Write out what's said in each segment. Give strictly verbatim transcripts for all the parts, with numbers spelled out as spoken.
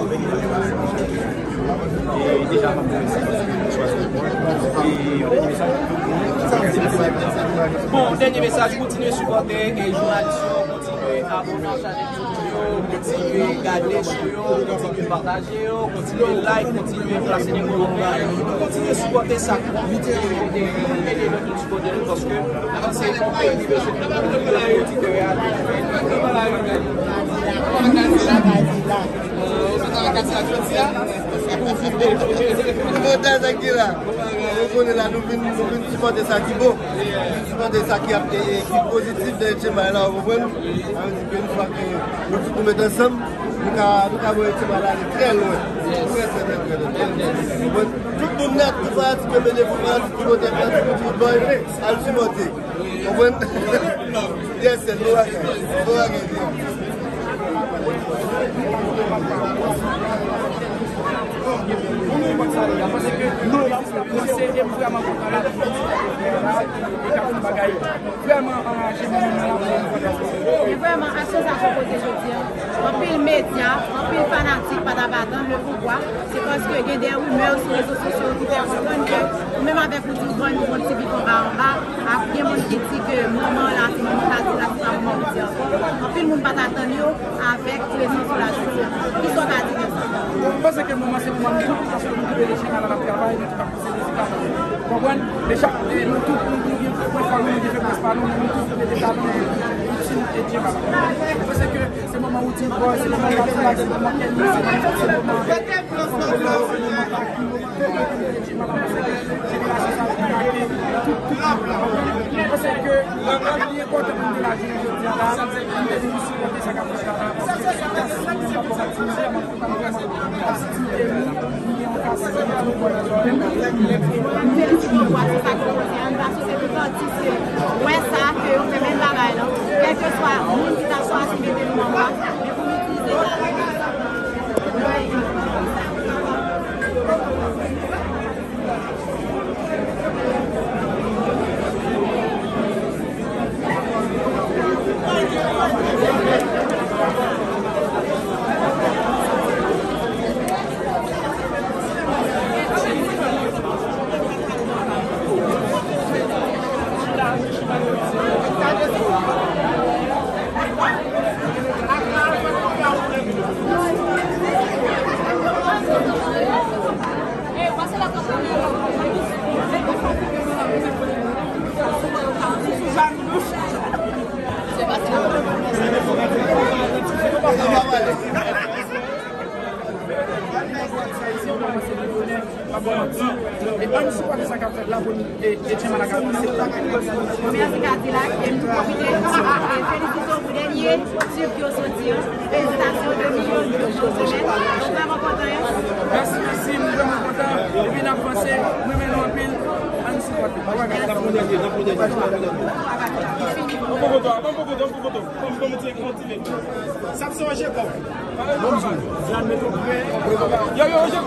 E deja, m ap remèsye paske nou chwazi nou pwen. E yon dènye mesaj pou tout moun. Bon, dènye mesaj, kontinye sipòte e jounalis yo, kontinye abòne nan chanèl YouTube yo, kontinye gade show yo, kontinye pataje yo, kontinye like, kontinye plase de kòmantè, kontinye sipòte sa k bon. Ede lòt moun sipòte nou paske se yon peyi ki bezwen nou. Kontan sa ki la. Ou konnen la, nou vin, nou vin sipòte sa ki bon. Nou vin sipòte sa ki ap, e, e, ki pozitif nan Etchenmay la, ou konprann? Sa vle di ke yon fwa ke nou tout nou met ansanm, nou ka, nou ka voye Etchenmay la ale trè lwen. Trè, trè, trè, trè lwen. Ou konprann? Tout moun nèt, tout fanatik yo, mete pou fanatik ki vote, fanatik ki vote, al sipòte. Konprann? Yes, sir. Bon bagay. Bon bagay, byen. Mwen se, e m vrèman kontan la. E k ap fè bagay vrèman anraje mwen menm la. E vrèman, aksyon sa fè koze jodi a. Anpil medya, anpil fanatik pa t ap atann le pouvwa. Se paske gen de rimè sou rezo sosyo ki fè konprann ke ou menm avèk ou di ou pran yon bon ti bif anba anba, ap gen moun ki di ke moman la, se moman Kadilak, se pa moman ou di ankò. Anpil moun pa t atann yo avèk prezans ou la jodi a. Kisa w ka di de sa? Bon, mwen panse ke moman se moman nou tout, paske nou tout rete chak la n ap travay, nou tout ap pouse mizik la. Konprann? Men chak, e, nou tout, nou, nou gen pwen fò nou, nou gen feblès pa nou, men nou tout rete talan, nou tout itil e Dye ka. Mwen panse ke se moman Routine Boy, se moman Kadilak, se moman Kenny, se moman, se moman Fofolo, se moman Takou, se moman Kenny, se moman Jenerasyon sa ki make tout, tout moun. Mwen panse ke li enpòtan pou nou te la jounen jodi a la, pou nou te vin sipòte sa k ap fèt la, paske se pa si nou pa konn aktivite, mwen kontan vrèman ap stimile nou, nou gen yon kas ki tou bon. Mwen felisite nou pou aksyon sa ke w poze a, nou ta swete tout atis yo wè sa, ke yo fè menm bagay lan, kèlkeswa moun ki ta chwazi mete nou anba, men pou nou itilize sa. E ann sipòte sa k ap fèt la pou nou, e, e Etchenmay la ka avanse. Mèsi Kadilak, e m tou pwofite, e, felisite w pou dènye tib ki w soti an. Felisitasyon, de milyon de vye w sou men. Nou vrèman kontan, en. Mèsi, mèsi, nou vrèman kontan. Epi n ap vanse, m renmen nou anpil. Ann sipòte. Bon bagay. Ban m pran foto, ban m pran foto, ban m pran foto. Ban m, ban m ti, ban m ti. Sa ap sonje kò. Yo, yo, yo.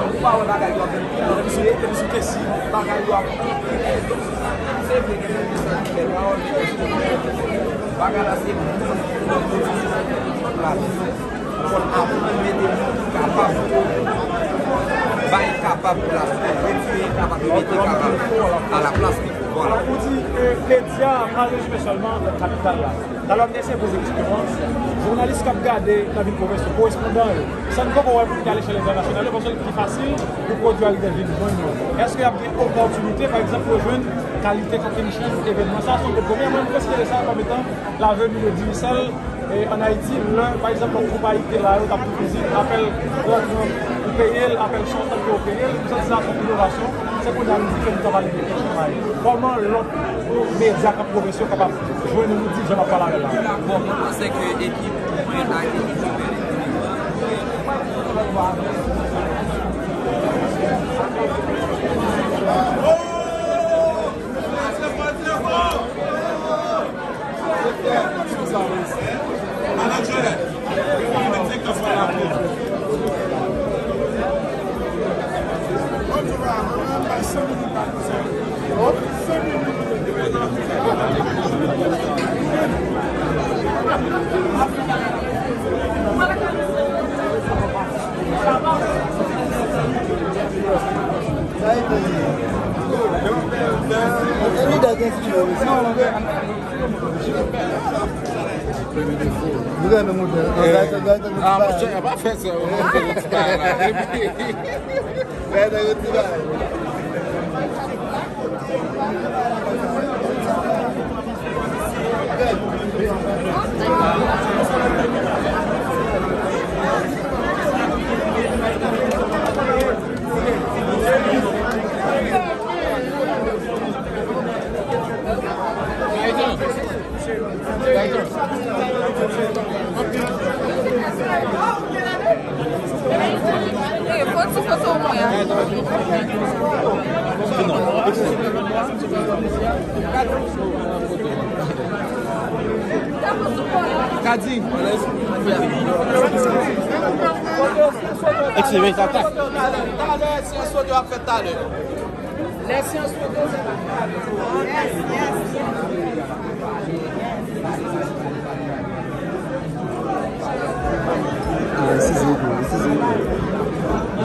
Ou pa wè bagay yo ap vin pi lòd, epi sou, epi sou Kessy, bagay yo ap pi lòd. Se vre gen moun ki fè pawòl, bagay la se moun ki nan pozisyon la. Fò n aprann mete moun ki kapab, bay kapab plas, retire enkapab e mete kapab alaplas. Vwala. Ou di, e, medya, m al rezime sèlman kapital la. Talè m te eseye poze kesyon an, jounalis k ap gade nan vil pwovens yo, korespondan yo, sa n poko wè pou ki alechèl entènasyonal yo, paske l pi fasil pou pwodui a rive vin jwenn yo. Èske y ap gen opòtinite, pa egzanp, pou yo jwenn kalite Cooking Chef evènman sa? Se yon gwo premye. Mwen, m konsidere sa kòm etan la venue de Digicel, e, ann Ayiti, lè, pa egzanp, yon konpayi ki te la, yo t ap pou vizit, apèl rantre, ou peye l, apèl chante, ou peye l, m santi sa se yon inovasyon. Se kounye a nou di ke nou ta pale de Etchenmay. Kòman lòt medya k ap pwovens yo kapab jwenn Roody jan m ap pale avè l la? Bon, mwen panse ke ekip mwen ak ekip Jovèl Etchenmay. Mwen renmen monte. Ah, monchè, pa fè sa, monchè, ti bagay la. Gade yon ti bagay. Fò ti foto mwen an. Kadi. Excellent, ça attaque. Talè, talè, séans foto ap fèt talè. Lè séans foto, se pa talè. Yes, yes.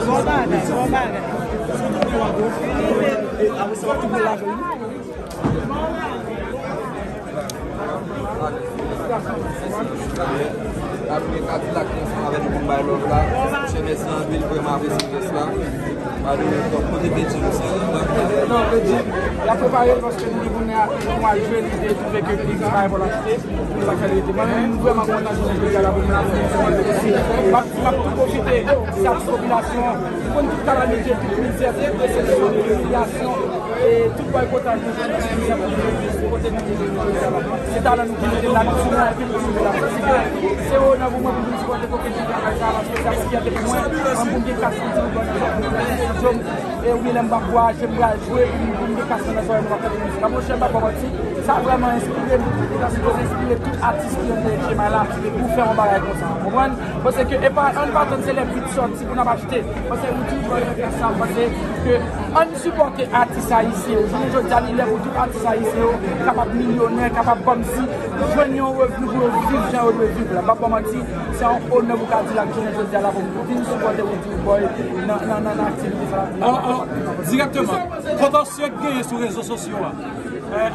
Bon bagay, bon bagay. Apre Kadilak ki ansanm avè nou pou n bay love la. Monchè, mèsi anpil, vrèman apresye jès la. Kote Bedjine, se non, Bedjine, y ap prepare l paske nou gen pou n al jwe, li te twouve ke li gen bagay pou l achte. Se sa k fè l rete. Mwen menm, m vrèman kontan jounen jodi a la pou mwen la. M ap, m ap tou pwofite, se a ti popilasyon, pou konn tout kalamite, tout mizè, tout desepsyon, tout imilyasyon, e tout bòykotaj nou jwenn nan mizè pou nou kote nou ye jodi a la. Se talan nou ki mete n la, nou sou mwen anpil pou sou la. Se onè pou mwen pou vin sipòte koke travay sa, paske se yon fyète pou mwen, mwen pou m gen kas pou m di nou bòy, e wi, lè m p ap vwayaje, m pral jwe pou m, pou m gen kas nan zòrèy mwen, m ap tande mizik la. Monchè, m p ap ba w manti, sa vrèman enspire m, sa sipoze enspire tout atis ki antre H M I la pou fè yon bagay konsa. Ou konprann? Paske e pa, ann pa tann se lè beat sòti pou n ap achte. Paske Roody Boy fè sa, paske ann sipòte atis ayisyen yo. Jounen jodi a, li lè pou tout atis ayisyen yo kapab milyonè, kapab kòmsi jwenn yon revni pou yo viv jan yo dwe viv la. M p ap ba w manti, se yon onè pou Kadilak jounen jodi a la pou m vin sipòte Roody Boy nan, nan, nan, nan aktivite sa la. An, an, dirèkteman, kontansye k genyen sou rezo sosyo a,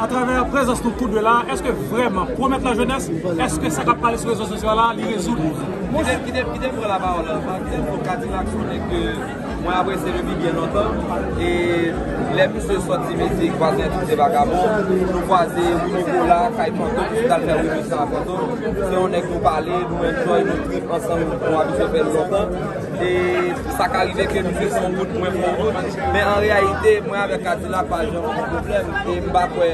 atravè prezans nou tou de la, èske vrèman pwomèt lajenès, èske sa k ap pale sou rezo sosyo a la, li rezoud? Kite, kite, kite m pran lapawòl la. Kite m pran Kadilak, konnen ke mwen apresye depi byen lontan. E lè misye sòti mizik, kwaze entèvyou se vakabon, nou kwaze Roody Boy la, kay Fantom, misye t al fè remix la a Fantom. Se yon nèg nou pale, nou enjoy, nou trip ansanm, nou abitye fè l lontan. E sa ka rive ke misye se yon bout, mwen fè yon bout. Men an reyalite, mwen avèk Kadilak pa janm gen pwoblèm. E m pa kwè,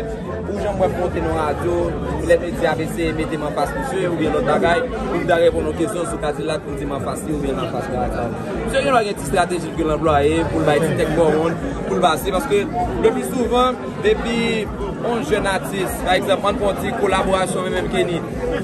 pou jan m wè m monte nan radyo, lè medya ap eseye mete m anfas misye oubyen lòt bagay, pou m ta reponn yon kesyon sou Kadilak pou m di m anfas li oubyen l anfas Kadilak. Misye gen dwa gen ti estrateji l ke l anplwaye pou l bay ti tèt bò wonn, pou l pase, paske le pli souvan, depi yon jèn atis, pa egzanp, ann pran yon ti kolaborasyon mwen menm Kenny.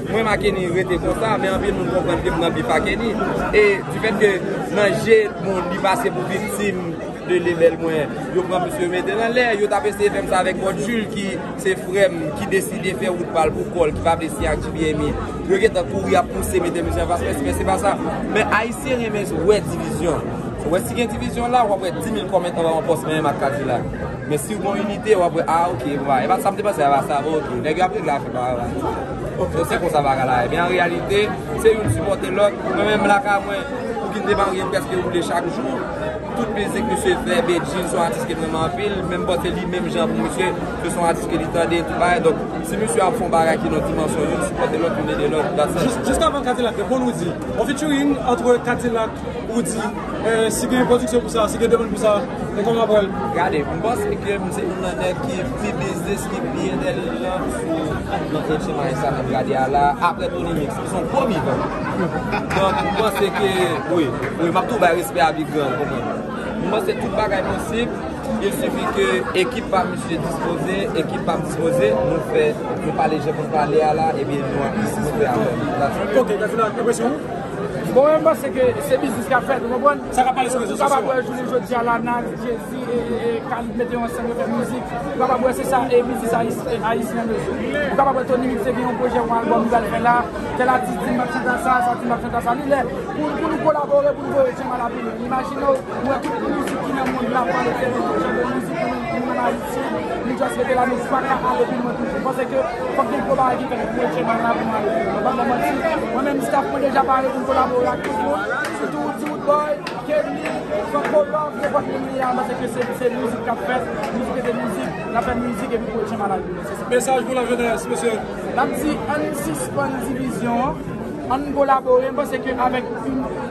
Mwen m a Kenny rete konsa, men anpil moun konprann ke m nan bif a Kenny. E difèt ke nan je moun, li pase pou viktim de lebèl mwen, yo pran misye yo mete l anlè, yo t ap eseye fè m sa avèk Bòt Jil ki se frè m, ki deside fè wout pa l pou kò l, ki pa vle siyen ak G B M E. Yo gentan kouri ap pouse mete misye anfas mwen, men se pa sa. Men Ayisyen renmen wè divizyon. Ou wè si gen divizyon la, w ap wè dis mil kòmantè anba yon pòs mwen menm ak Kadilak. Men si w gen yon inite, w ap wè, ah, ok, bon, e pa sa m te panse, e pa sa, bon, ok. Nèg yo ap regle afè pa yo la. So, se konsa bagay la ye. Men an reyalite, se youn sipòte lòt. Mwen menm lakay mwen, Pouki m te marye, m prèske woule chak jou. Tout mizik misye fè, Bedjine se yon atis ke m renmen anpil, men m panse li menm jan pou misye, se yon atis ke li tande, tout bagay. Donk, si misye ap fè yon bagay ki nan dimansyon youn, sipòte lòt, youn ede lòt, that's it. Jis, jis avan Kadilak reponn Roody, yon featuring entre Kadilak, Roody, euh, si gen pwodiksyon pou sa, si gen demann pou sa, e kòman w ap wè l? Gade, m panse ke m se youn nan nèg ki pi biznis, ki pi entèlijan sou nan H M I sa n ap gade a la, apre Tony Mix, ki se yon gwo vivan. Donk, m panse ke, wi, wi, m ap tou bay respè a Big Grand, ou konprann. M panse tout bagay posib, il suffit ke ekip pa misye dispoze, ekip pa m dispoze, nou fè, nou pale jan pou n pale a la, ebyen nou, nou fè afè. That's it. Ok, Kadilak, enpresyon ou? Bon, mwen, m panse ke se biznis k ap fèt, ou konprann? Sa k ap pale sou rezo sosyo. Ou kapab wè jounen jodi a la, Nas, Jay-Z, e, e, e, Khalid mete yo ansanm, yo fè mizik. Ou kapab wè se sa, e, biznis ayis-, e, ayisyen an bezwen. Ou kapab wè Tony Mix te gen yon pwojè, yon albòm li pral fè la. Tèl atis di m ap chante sa, sa di m ap chante sa. Li lè pou, pou nou kolabore, pou nou voye H M I la pi lwen. Imajine w, ou wè tout mizik ki nan mond la pale de jan de mizik nou, nou menm ayisyen, nou just Rete la, nou pa ka ale pi lwen toujou. M panse ke fòk gen gwo bagay ki fèt pou Etcheman la pou nou ale pi lwen. Ban mwen manti, mwen menm staff mwen deja pare pou n kolabore ak tout moun. Sitou Woodboy, Kenny, Franco Love, nenpòt moun li a, m panse ke se, se mizik k ap fèt, mizik rete mizik, n ap fè mizik epi pou Etcheman la pi lwen. Se sa. Mesaj pou lajenès, mesye. N ap di, ann sispann divizyon an. Ann kolabore, m panse ke avèk,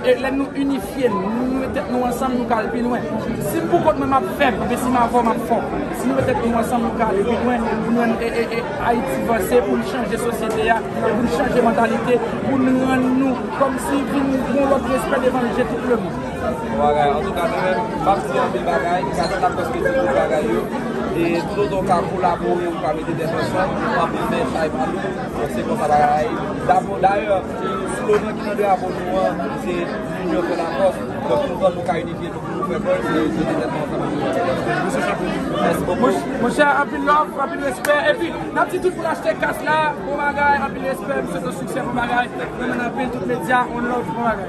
e, lè nou inifye n, nou, nou met tèt nou ansanm, nou ka al pi lwen. Si m pou kont mwen, m ap fèb, men si m avè w, m ap fò. Si nou met tèt nou ansanm, nou ka ale pi lwen, pou nou rann, e, e, e, Ayiti vanse, pou n chanje sosyete a, e pou n chanje mantalite, pou n rann nou kòmsi vin gon lòt respè devan je tout lemonn. Bon bagay. Antouka, nou menm, m ap di anpil bagay, m ka di n ap prèske di tout bagay yo. E toutotan w ka kolabore, ou ka mete tèt ansanm, anpil men chay pa lou, donk se konsa bagay la ye. Dapre, dayè, slogan ki nan drapo nou an, se L'union fait la force. Donk, toutotan nou ka inifye nou pou nou fè fòs, se, se mete tèt nou ansanm pou nou fè fòs. Mèsi bokou. Monchè, anpil love, anpil respè. Epi, n ap di tout moun achte kas la, bon bagay, anpil respè, m swete w siksè, bon bagay. Mwen menm anpil, tout medya, on love, bon bagay.